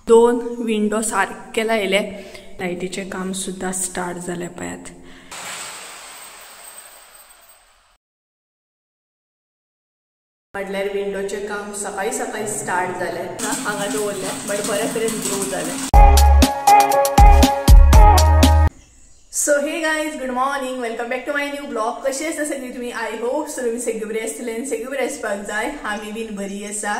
दोन विंडो सारके लायले. लायटीचें काम सुद्दां स्टार्ट जालें पळयात. म्हटल्यार विंडोचें काम सकाळी सकाळी स्टार्ट जालें. हांगा दवरलें बट बऱ्या तरेन ग्रो जालें. So hey guys, good morning, welcome back to my new blog. कशी आसा सगळी तुमी? I hope so तुमी सगळी बरी आसतली आनी सगळी बरी आसपाक जाय. आमी बीन बरी आसा.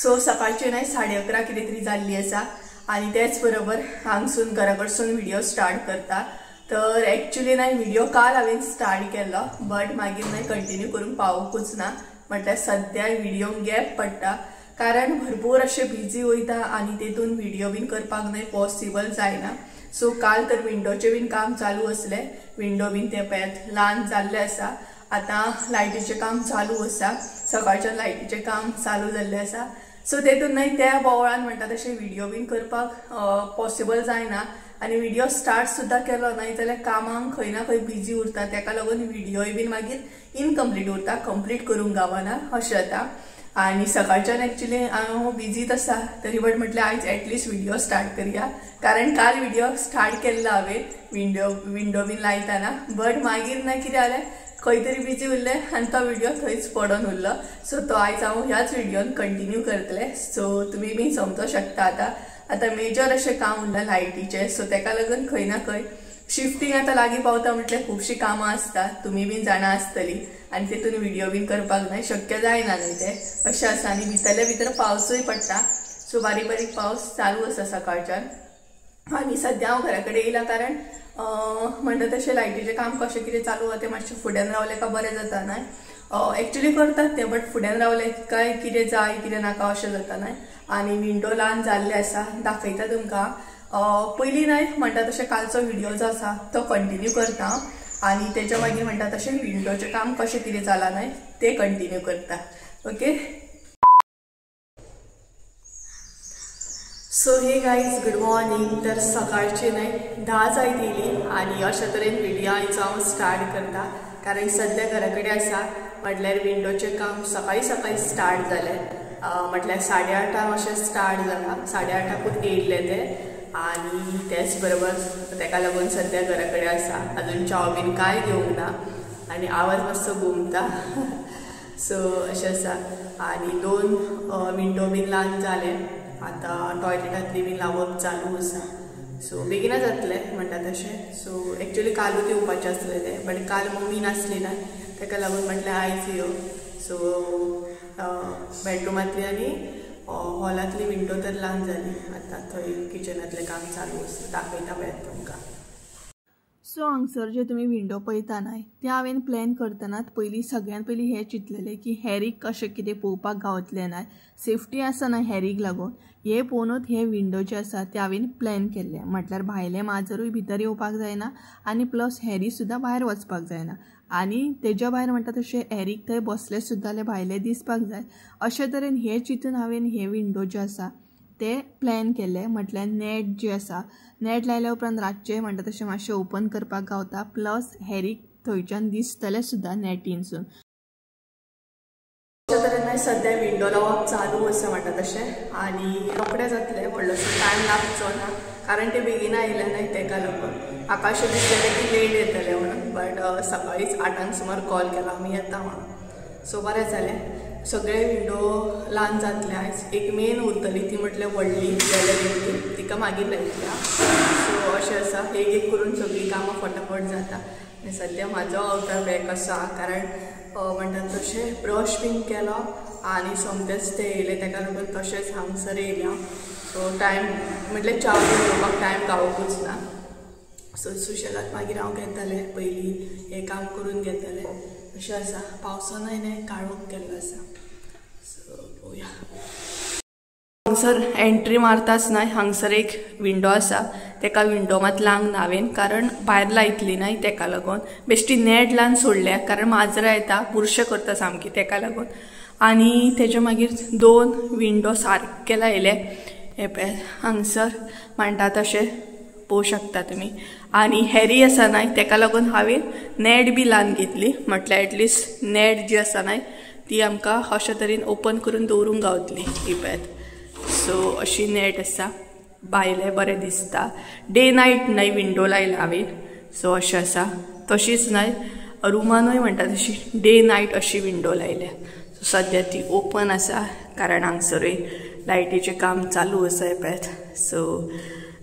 सो सकाळचे न्हय 11:30 कितें तरी जाल्ली आसा आनी तेच बरोबर हांगसून घरा कडसून व्हिडिओ स्टार्ट करता. तर एक्चुली न्हय व्हिडिओ काल हांवें स्टार्ट केल्लो बट मागीर न्हय कंटिन्यू करूंक पावूंकूच ना. म्हटल्यार सद्या व्हिडिओ गॅप पडटा कारण भरपूर अशें बिजी वयता आनी तेतून व्हिडिओ बीन करपाक न्हय पॉसिबल जायना. सो काल तर विंडोचें बीन काम चालू आसलें. विंडो बीन ते पळयात ल्हान जाल्लें आसा. आतां लायटीचें काम चालू आसा. सकाळच्यान लायटीचें काम चालू जाल्लें आसा. सो तेतून न्हय त्या बोवाळान म्हणटा तशें व्हिडिओ बीन करपाक पॉसिबल जायना आनी व्हिडिओ स्टार्ट सुद्दां केलो न्हय जाल्यार कामांक खंय ना खंय बिजी उरता. तेका लागून व्हिडिओय बीन मागीर इनकम्प्लीट उरता, कंप्लीट करूंक गावना अशें जाता. आनी सकाळच्यान एक्चुली हांव बिजीच आसा तरी बट म्हटल्यार आयज एटलिस्ट व्हिडिओ स्टार्ट करया कारण काल व्हिडिओ स्टार्ट केल्लो हांवें विंडो बीन लायतना बट मागीर ना कितें जालें खंय तरी बिजी उरलें आनी तो व्हिडिओ थंयच पडोन उरलो. सो तो आयज हांव ह्याच व्हिडियोन कंटिन्यू करतलें. सो तुमी बीन समजो शकता. आतां आतां मेजर अशें काम उरलां लायटीचें. सो तेका लागून खंय ना खंय शिफ्टींग आतां लागीं पावता म्हटल्यार खुबशीं कामां आसता, तुमी बीन जाणा आसतली आनी तेतून व्हिडिओ बीन करपाक न्हय शक्य जायना न्हय तें अशें आसा. आनी भितरल्या भितर पावसूय पडटा. सो बारीक बारीक पावस चालू आसा सकाळच्यान. आनी सद्या हांव घरा कडेन येयलां कारण म्हणटा तशें लायटीचें काम कशें कितें चालू आसा तें मातशें फुड्यान रावलें काय बरें जाता न्हय. एक्चुली करतात तें बट फुड्यान रावलें काय कितें जाय कितें नाका अशें जाता न्हय. आनी विंडो ल्हान जाल्ले आसा, दाखयता तुमकां. पयलीं न्हय म्हणटा तशें कालचो व्हिडिओ जो आसा तो कंटिन्यू करता आनी तेच्या मागीर म्हणटा तशें विंडोचें काम कशें कितें जालां न्हय तें कंटिन्यू करता. Okay. So hey guys, good morning. तर सकाळचे न्हय 10 जायत येयली आनी अशा तरेन व्हिडिओ आयचो हांव स्टार्ट करता कारण सद्या घरा कडेन आसा. म्हटल्यार विंडोचें काम सकाळी सकाळी स्टार्ट जालें. म्हटल्यार 8:30 अशें स्टार्ट जालां. 8:30कूच येयल्लें तें आनी तेच बरोबर तेका लागून सद्या घरा कडेन आसा. अजून च्याव बीन कांय घेवंक ना आनी आवाज मातसो घुमता. सो अशें आसा. आनी दोन विंडो बीन ल्हान जाले. आतां टॉयलेटांतली बीन लावप चालू आसा. सो बेगिना जातलें म्हणटा तशें. सो एक्चुली कालूच येवपाचें आसलें तें बट काल मम्मी नासली ना तेका लागून म्हटल्यार आयज यो. सो बेडरुमांतली आनी हॉलांतली विंडो तर ल्हान जाली. आतां थंय किचनांतलें काम चालू आसा, दाखयता पळयात तुमकां. सो हांगसर जे तुमी विंडो पळयता न्हय ते हांवें प्लॅन करतनाच पयलीं सगळ्यान पयलीं हें चिंतलेलें की हॅरीक कशें कितें पळोवपाक गावतलें न्हय, सेफ्टी आसा न्हय हॅरीक लागून हें पळोवनूच हे विंडो जे आसा ते हांवें प्लॅन केल्ले. म्हटल्यार भायलें माजरूय भितर येवपाक जायना आनी प्लस हॅरी सुद्दां भायर वचपाक जायना आनी तेज्या भायर म्हणटा तशें हॅरीक थंय बसले सुद्दां जाल्यार भायलें दिसपाक जाय. अशे तरेन हें चिंतून हांवें हे विंडो जे आसा ते प्लॅन केले. म्हटल्यार नॅट जे आसा नॅट लायल्या उपरांत रातचें म्हणटा तशें मातशें ओपन करपाक गावता प्लस हॅरीक थंयच्यान दिसतलें सुद्दां नॅटीनसून. अशा तरेन सद्या विंडो लावप चालू आसा म्हणटा तशें आनी रोखडें जातलें, व्हडलोसो टायम लागचो ना कारण ते बेगीन आयले न्हय तेका लागून. म्हाका अशें दिसलेलें की लेट येतलें म्हणून बट सकाळीच 8 सुमार कॉल केला आमी येता म्हणून. सो बरें जालें, सगळे विंडो ल्हान जातले. आयज एक मेन उरतली ती म्हटल्यार व्हडली गॅलरींतली, तिका मागीर लायतली. सो अशें आसा, एक एक करून सगळीं कामां फटाफट जाता. आनी सद्या म्हाजो अवतार बॅक आसा कारण म्हणटात तशें ब्रश बीन केलो आनी सोमतेंच ते येयले तेका लागून तशेंच हांगसर येयलें हांव. सो टायम म्हटल्यार च्याव बीन घेवपाक टायम गावकूच ना. सो सुशेगाद मागीर हांव घेतलें, पयलीं हें काम करून घेतलें. अशें आसा. पावसानय न्हय काळोख केल्लो आसा. सो पळोवया. हांगसर एंट्री मारताच न्हय हांगसर एक विंडो आसा, तेका विंडो मात लावंक ना हांवें कारण भायर लायतली न्हय तेका लागून. बेश्टी नॅट लावन सोडल्या कारण माजरां येता बुरशें करता सामकी तेका लागून. आनी तेज्या मागीर दोन विंडो सारके लायले हे पळय हांगसर म्हणटा तशें पळोवंक शकता तुमी. आनी हॅरी आसा न्हय तेका लागून हांवें नॅट बी लावन घेतली म्हटल्यार एटलिस्ट नॅट जी आसा न्हय ती आमकां अशे तरेन ओपन करून दवरूंक गावतली ही पळयात. सो अशी नेट आसा भायले बरें दिसता. डे नायट न्हय विंडो लायला हांवें. सो अशें आसा. तशीच न्हय रुमानूय म्हणटा तशी डे नायट अशी विंडो लायल्या. सो सद्या ती ओपन आसा कारण हांगसरूय लायटीचें काम चालू आसा हें पळयात. सो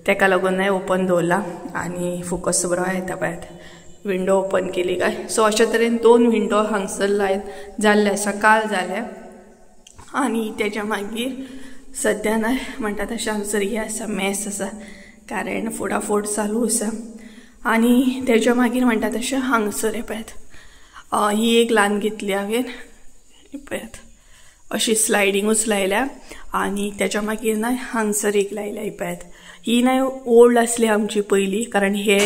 तेका लागून न्हय ओपन दवरला आनी फोकस बरो येता पळयात विंडो ओपन केली काय. सो अशे तरेन 2 विंडो हांगसर लायन जाल्ले आसा काल जाले. आनी तेच्या मागीर सद्या न्हय म्हणटा तशें हांगसर हें आसा मॅस आसा कारण फोडाफोड चालू आसा. आनी तेच्या मागीर म्हणटा तशें हांगसर हें पळयात ही एक ल्हान घेतली हांवें पळयात अशी स्लायडिंगूच लायल्या. आनी तेच्या मागीर न्हय हांगसर एक लायल्या ही पळयात. ही न्हय ओल्ड आसली आमची पयली कारण हे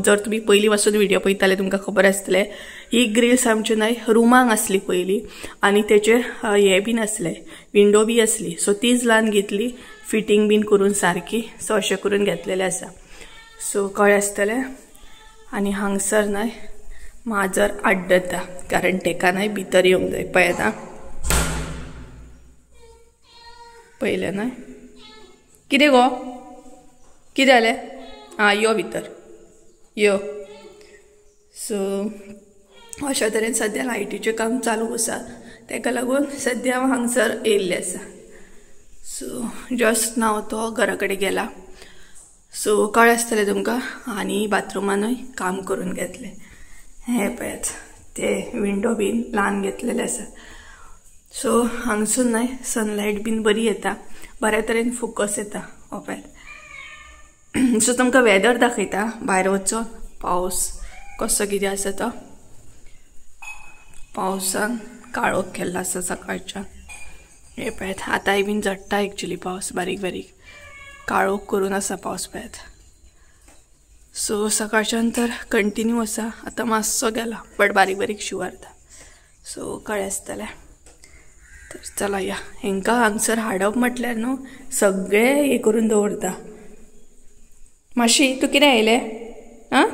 जर तुमी पयलीं पासून व्हिडिओ पळयताले तुमकां खबर आसतलें ही ग्रिल्स आमची न्हय रुमांक आसली पयली आनी तेचेर हे बीन आसले विंडो बी आसली. सो तीच ल्हान घेतली फिटींग बीन करून सारकी. सो अशें करून घेतलेलें आसा. सो कळ्ळें आसतलें. आनी हांगसर न्हय माजर आड्डता कारण तेका न्हय भितर येवंक जाय. पळयता पयलें न्हय कितें गो कितें जालें आं यो भितर यो. सो अशा तरेन सद्या लायटीचें काम चालू आसा तेका लागून सद्या हांव हांगसर येयल्लें आसा. सो जस्ट नाव तो घरा कडेन गेला. सो कळ्ळें आसतलें तुमकां. आनी बाथरुमानूय काम करून घेतलें. हें पळयात ते विंडो बीन ल्हान घेतलेले आसा. सो हांगसून न्हय सनलायट बीन बरी येता बऱ्या तरेन फोकस येता हो पळयात. सो तुमकां वेदर दाखयता भायर वचून पावस कसो कितें आसा तो. पावसान काळोख केल्लो आसा सकाळच्यान. हे पळयात आतांय बीन झडटा एक्चुली पावस बारीक बारीक काळोख करून आसा पावस पळयात. सो सकाळच्यान तर कंटिन्यू आसा आतां मातसो गेला बट बारीक बारीक शिंवरता. सो कळ्ळें आसतलें. तर चला या हेंकां हांगसर हाडप म्हटल्यार न्हू सगळें हें करून दवरता. माशी तूं कितें आयलें आं.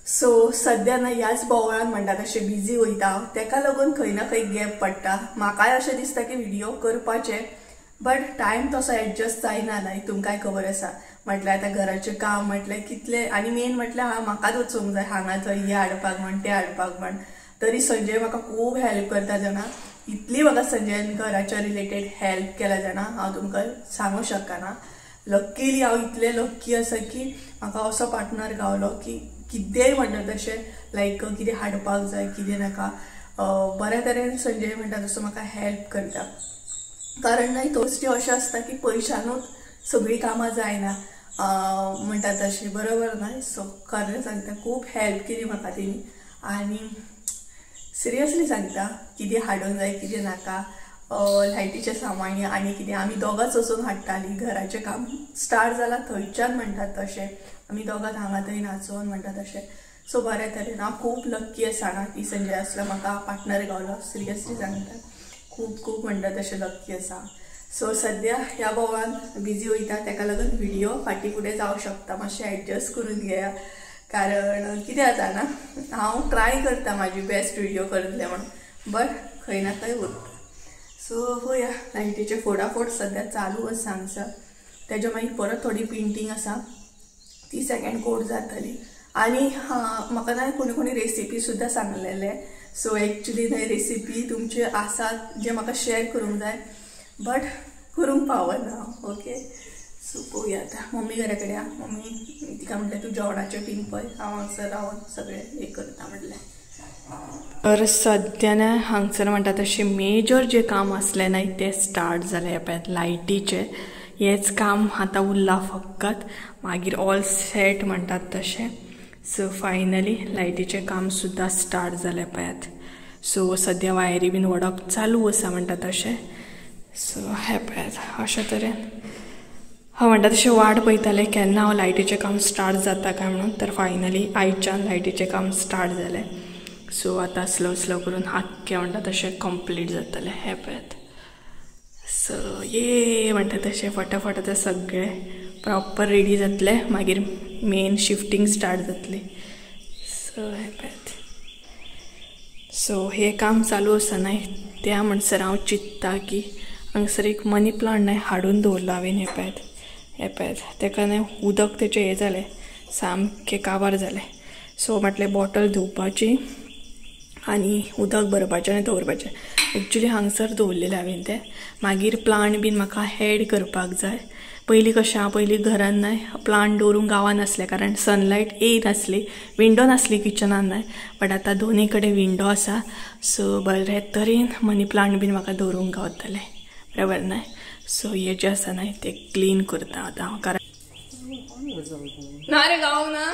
सो सद्या न्हय ह्याच बोवाळान म्हणटा तशें बिजी वयता हांव तेका लागून खंय ना खंय गॅप पडटा. म्हाकाय अशें दिसता की व्हिडियो करपाचे बट टायम तसो एडजस्ट जायना न्हय तुमकांय खबर आसा. म्हटल्यार आतां घराचें काम म्हटल्यार कितलें आनी मेन म्हटल्यार हांव म्हाकाच वचूंक जाय हांगा थंय हें हाडपाक म्हण तें हाडपाक म्हण. तरी संजय म्हाका खूब हेल्प करता जाणा. इतली म्हाका संजयन घराच्या रिलेटेड हेल्प केला जाणा हांव तुमकां सांगूं शकना. लक्कीली हांव इतलें लक्की आसा की म्हाका असो पार्टनर गावलो की कितेंय म्हणटा तशें लायक कितें हाडपाक जाय कितें नाका बऱ्या तरेन संजय म्हणटा तसो म्हाका हेल्प करता. कारण न्हय गोश्टी अशें आसता की पयशानूच सगळीं कामां जायना म्हणटा तशें बरोबर न्हय. सो खरें सांगता खूब हेल्प केली म्हाका तेणी. आनी सिरियसली सांगता कितें हाडूंक जाय कितें नाका लायटीचें सामान आनी कितें आमी दोगांच वचून हाडटालीं. घराचें काम स्टार्ट जालां थंयच्यान म्हणटात तशें आमी दोगांच हांगा थंय नाचोन म्हणटा तशें. सो बऱ्या तरेन हांव खूब लक्की आसा ना की संजय आसलो म्हाका पार्टनर गावलो. सिरियसली सांगता खूब खूब म्हणटा तशें लक्की आसा. सो सद्या ह्या बोवान बिजी वयता तेका लागून व्हिडियो फाटीं फुडें जावं शकता मातशें एडजस्ट करून घेया कारण कितें जाता ना हांव ट्राय करता म्हाजी बेस्ट व्हिडियो करतलें म्हणून बट खंय ना खंय उरता. सो पळोवया लायटीचे फोडाफोड सद्या चालू आसा हांगसर. तेज्या मागीर परत थोडी पेंटींग आसा ती सेकेंड कोट जातली. आनी म्हाका न्हय कोणी कोणी रेसिपी सुद्दां सांगलेले. सो एक्चुली न्हय रेसिपी तुमचे आसात जे म्हाका शेअर करूंक जाय बट करूंक पावना. ओके सो पळोवया आतां मम्मी घरा कडेन आहा. मम्मी तिका म्हटलें तूं जेवणाचें बीन पळय हांव हांगसर रावन सगळें हें करता म्हटलें. तर सद्या न्हय हांगसर म्हणटा तशें मेजर जें काम आसलें न्हय तें स्टार्ट जालें पळयात लायटीचें हेंच काम आतां उरलां फकत मागीर ऑल सेट म्हणटात तशें. सो फायनली लायटीचें काम सुद्दां स्टार्ट जालें पळयात. सो सद्या वायरी बीन वडप चालू आसा म्हणटा तशें. सो हें पळयात अशें तरेन हांव म्हणटा तशें वाट पळयतालें केन्ना हांव लायटीचें काम स्टार्ट जाता काय म्हणून. तर फायनली आयच्यान लायटीचें काम स्टार्ट जालें. सो आतां स्लो स्लो करून आख्खें म्हणटा तशें कंप्लीट जातलें. हें पळयात. सो ये म्हणटा तशें फटाफट आतां सगळें प्रॉपर रेडी जातलें मागीर मेन शिफ्टींग स्टार्ट जातली. सो हें पळयात. सो हें काम चालू आसा न्हय त्या म्हणसर हांव चिंत्ता की हांगसर एक मनी प्लांट न्हय हाडून दवरलो हांवें. हें पळयात, हें पळयात, तेका न्हय उदक तेचें हें जालें, सामकें काबार जालें. सो म्हटलें बॉटल धुवपाची आनी उदक भरपाचें आनी दवरपाचें. एक्चुली हांगसर दवरलेलें हांवें तें. मागीर प्लांट बीन म्हाका एड करपाक जाय. पयलीं कशें हांव पयलीं घरान न्हय प्लांट दवरूंक गांवान आसलें, कारण सनलायट येयनासली, विंडो नासली किचनान न्हय. बट आतां दोनूय कडेन विंडो आसा. सो बरे तरेन मनी प्लांट बीन म्हाका दवरूंक गावतलें, बरोबर न्हय. सो हे जें आसा न्हय तें क्लीन करता आतां हांव, कारण ना रे गावंक ना.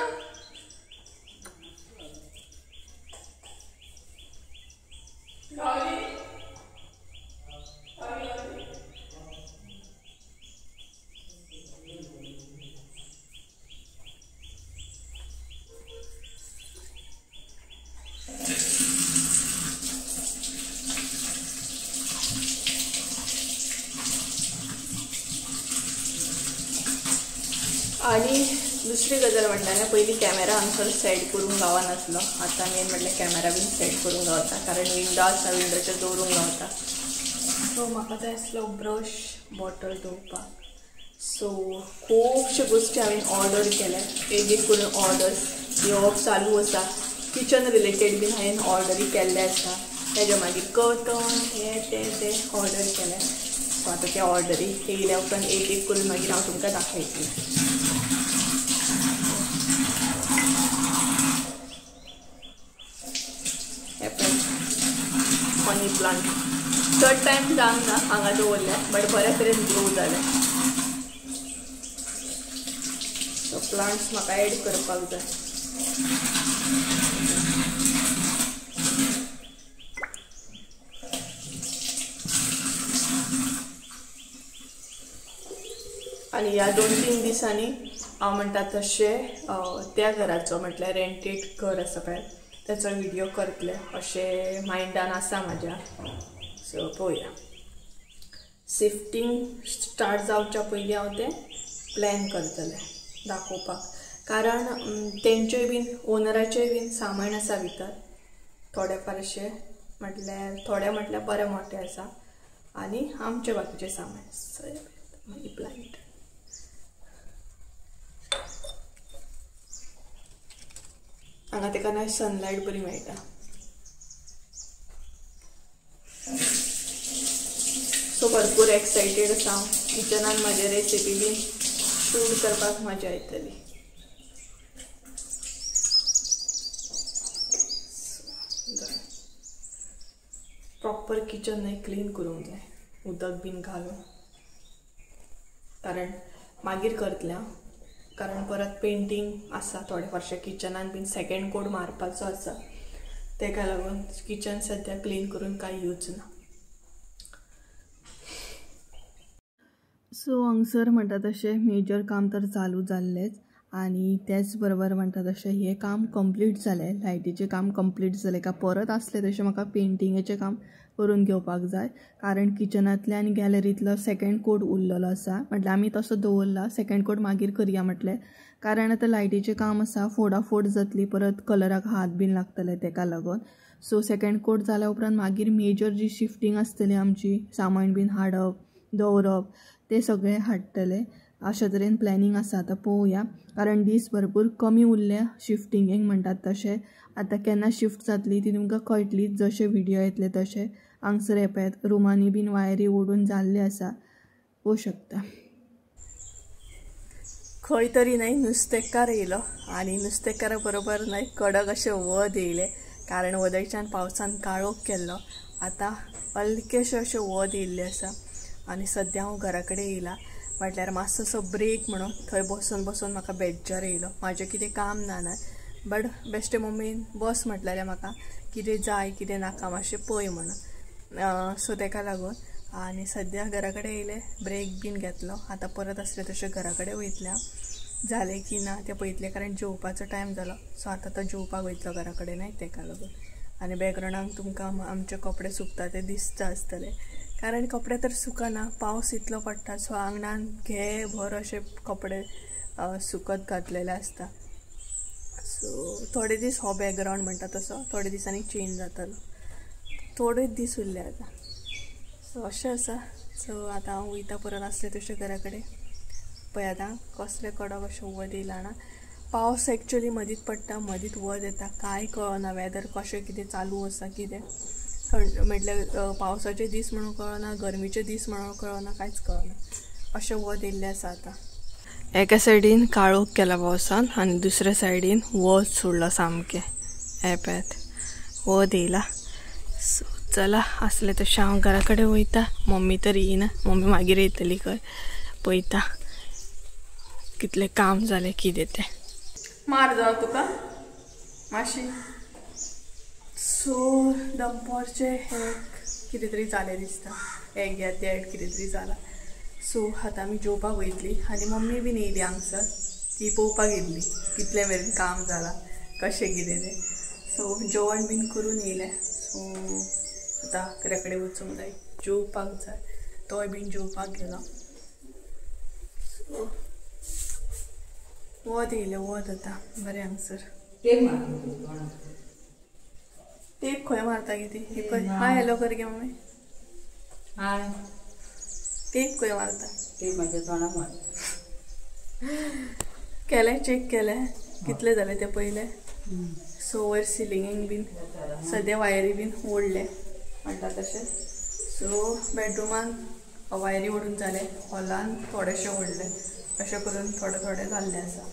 आनी दुसरी गजाल म्हटल्यार पयलीं कॅमेरा हांगसर सेट करूंक गावनासलो. आतां मेन म्हटल्यार कॅमेरा बीन सेट करूंक गावता, कारण विंडो आसा, विंडोचेर दवरूंक गावता. सो म्हाका जाय आसलो ब्रश बॉटल दवरपाक. सो खुबश्यो गोश्टी हांवें ऑर्डर केल्या, एक एक करून ऑर्डर्स येवप चालू आसा. किचन रिलेटेड बीन हांवें ऑर्डरी केल्ले आसा. तेज्या मागीर कर्टन हे ते ते ऑर्डर केले. सो आतां ते ऑर्डरी येयल्या उपरांत एक एक करून मागीर हांव तुमकां दाखयतलें. मनी प्लांट चड टायम जावंक ना हांगा दवरलें, बट बऱ्या तरेन ग्रो जालें. सो प्लांट्स म्हाका एड करपाक जाय. आनी ह्या 2-3 दिसांनी हांव म्हणटा तशें त्या घराचो म्हटल्यार रेंटेड घर आसा पळय तेचो व्हिडियो करतले अशें मायंडान आसा म्हाज्या. सो पळोवया, शिफ्टींग स्टार्ट जावच्या पयलीं हांव तें प्लॅन करतलें दाखोवपाक, कारण तेंचेय बीन ओनराचेय बीन सामान आसा भितर थोडे फारशे, म्हटल्यार थोडे म्हटल्यार बरें मोठें आसा, आनी आमचें बाकीचें सामान. मनी प्लांट हांगा तेका न्हय सनलायट बरी मेळटा. सो भरपूर एक्सायटेड आसा हांव. किचनान म्हाजे रेसिपी बीन शूट करपाक मजा येतली. प्रॉपर किचन न्हय क्लीन करूंक जाय, उदक बीन घालून, कारण मागीर करतलें हांव, कारण परत पेंटींग आसा थोडे फारशें किचनान बीन सेकेंड कोड मारपाचो आसा, तेका लागून किचन सद्या क्लीन करून कांय यूज ना. सो हांगसर म्हणटा तशें मेजर काम तर चालू जाल्लेंच, आनी तेच बरोबर म्हणटा तशें हें काम कंप्लीट जालें, लायटीचें काम कंप्लीट जालें काय परत आसलें तशें म्हाका पेंटिंगेचें काम करून घेवपाक जाय, कारण किचनांतलें आनी गॅलरींतलो सेकेंड कोड उरलेलो आसा. म्हटल्यार आमी तसो दवरला, सेकेंड कोड मागीर करया म्हटलें, कारण आतां लायटीचें काम आसा, फोडाफोड जातली, परत कलराक हात बीन लागतले तेका लागून. सो सेकेंड कोड जाल्या उपरांत मागीर मेजर जी शिफ्टींग आसतली आमची, सामान बीन हाडप दवरप तें सगळें हाडटलें, अशा तरेन प्लॅनिंग आसा. आतां पळोवया, कारण दीस भरपूर कमी उरल्या शिफ्टिंगेक म्हणटात तशें. आतां केन्ना शिफ्ट जातली ती तुमकां कळटली, जशे व्हिडियो येतले तशे. हांगसर हें पळयात रुमांनी बीन वायरी ओडून जाल्ले आसा, पळोवंक शकता. खंय तरी न्हय नुस्तेकार येयलो आनी नुस्तेकारा बरोबर न्हय कडक अशें वत येयलें, कारण वदळच्यान पावसान काळोख केल्लो. आतां हलकेशें अशें वत येयल्लें आसा आनी सद्या हांव घरा कडेन येयला. म्हटल्यार मातसो असो ब्रेक म्हणून थंय बसून बसून म्हाका बेज्जार येयलो. म्हाजें कितें काम ना न्हय, बट बेश्टे मम्मीन बस म्हटलेलें म्हाका, कितें जाय कितें नाका मातशें पळय म्हणून. सो तेका लागून आनी सद्या घरा कडेन येयलें, ब्रेक बीन घेतलो. आतां परत आसलें तशें घरा कडेन वयतलें हांव, जालें की ना तें पळयतलें, कारण जेवपाचो टायम जालो. सो आतां तो जेवपाक वयतलो घरा कडेन न्हय तेका लागून. आनी बॅकग्रावंडाक तुमकां आमचे कपडे सुकता ते दिसता आसतले, कारण कपडे तर सुकना, पावस इतलो पडटा. सो आंगणान घे भर अशे कपडे सुकत घातलेले आसता. सो थोडे दीस हो बॅकग्रावंड म्हणटा तसो थोडे दिसांनी चेंज जातलो, थोडे दीस उरले आतां. सो अशें आसा. सो आतां हांव वयता परत आसलें तशें घरा कडेन. पळय आतां कसलें कडक अशें वत येयलां ना. पावस एक्चुअली मदींच पडटा मदींच वत येता, कांय कळना वेदर कशें कितें चालू आसा कितें. म्हटल्यार पावसाचे दीस म्हणून कळना, गरमीचे दीस म्हणून कळना, कांयच कळना अशें वत येयल्लें आसा आतां. एका सायडीन काळोख केला पावसान आनी दुसऱ्या सायडीन वत सोडलां सामकें. हें पळयात वत येयला. सो चला आसलें तशें हांव घरा कडेन वयता. मम्मी तर येयना, मम्मी मागीर येतली खंय. पळयता कितलें काम जालें कितें तें. मार जावं तुका मातशी. सो दनपारचें हें कितें तरी जालें दिसता, एक या देड कितें तरी जालां. सो आतां आमी जेवपाक वयतली आनी मम्मी बीन येयली हांगसर, ती पळोवपाक येयल्ली कितलें मेरेन काम जालां कशें कितें तें. सो जेवण बीन करून येयलें. सो आतां घरा कडेन वचूंक जाय, जेवपाक जाय. तोय बीन जेवपाक गेलो. सो वत येयलें, वत आतां बरें हांगसर. टेप खंय मारता कितें ही पळय. हाय हॅलो कर गे मम्मी. हाय. टेप खंय मारता? टेप म्हाज्या तोंडाक मारता. केलें चॅक केलें कितलें जालें तें पयलें. सो वयर सिलिंगेक बीन सद्या वायरी बीन ओडले म्हणटा तशें. सो बेडरुमान वायरी ओडून जालें, हॉलान थोडेशें ओडलें, अशें करून थोडें थोडें जाल्लें आसा.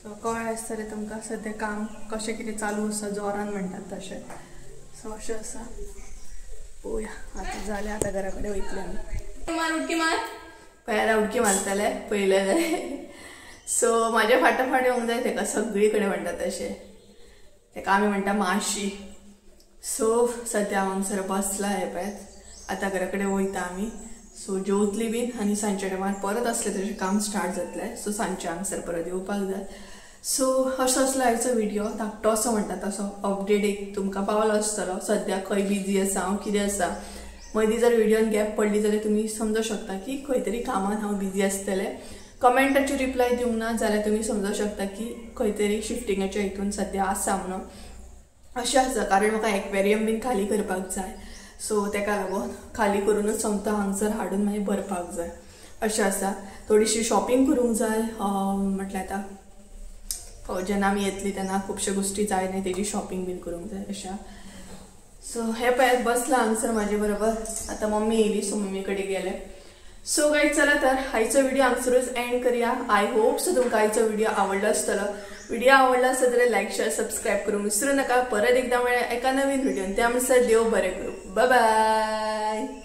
सो कळ्ळें आसतलें तुमकां सद्या काम कशें कितें चालू आसा जोरान म्हणटात तशें. सो अशें आसा. पळोवया आतां जालें, आतां घरा कडेन वयतले आमी. मार उडकी मार, पळयात उडकी मारतले पयलें जालें. सो म्हाज्या फाटाफाट येवंक जाय तेका सगळी कडेन म्हणटात तशें. तेका आमी म्हणटा माशी. सो सद्या हांव हांगसर बसला हें पळयात. आतां घरा कडेन वयता आमी. सो जेवतली बीन आनी सांजच्या टायमार परत आसलें तशें काम स्टार्ट जातलें. सो सांजचें हांगसर परत येवपाक जाय. सो असो असलो आयचो व्हिडिओ धाकटो असो म्हणटा तसो अपडेट एक तुमकां पावलो आसतलो. सद्या खंय बिजी आसा हांव कितें आसा. मदीं जर व्हिडियोन गॅप पडली जाल्यार तुमी समजूं शकता की खंय तरी कामान हांव बिजी आसतलें. कमेंटाची रिप्लाय दिवंक ना जाल्यार तुमी समजूं शकता की खंय तरी शिफ्टिंगाच्या हितून सद्या आसा म्हणून. अशें आसा कारण म्हाका एक्वेरियम बीन खाली करपाक जाय. सो तेका लागून खाली करूनच सोमता हांगसर हाडून मागीर भरपाक जाय अशें आसा. थोडीशी शॉपिंग करूंक जाय. म्हटल्यार आतां जेन्ना आमी येतली तेन्ना खुबश्यो गोश्टी जाय न्ही, तेजी शॉपिंग बीन करूंक जाय अशें. सो हें पळयात बसलां हांगसर म्हाजे बरोबर. आतां मम्मी येयली, सो मम्मी कडेन गेलें. सो गायज चला तर आयचो व्हिडिओ हांगसरूच एंड करया. I hope so तुमकां आयचो व्हिडिओ आवडलो आसतलो. व्हिडिओ आवडलो आसत जाल्यार लायक शेअर सबस्क्रायब करूंक विसरू नाका. परत एकदां मेळया एका नवीन व्हिडियोन. त्या म्हणसर देव बरें करूं. बाय बाय.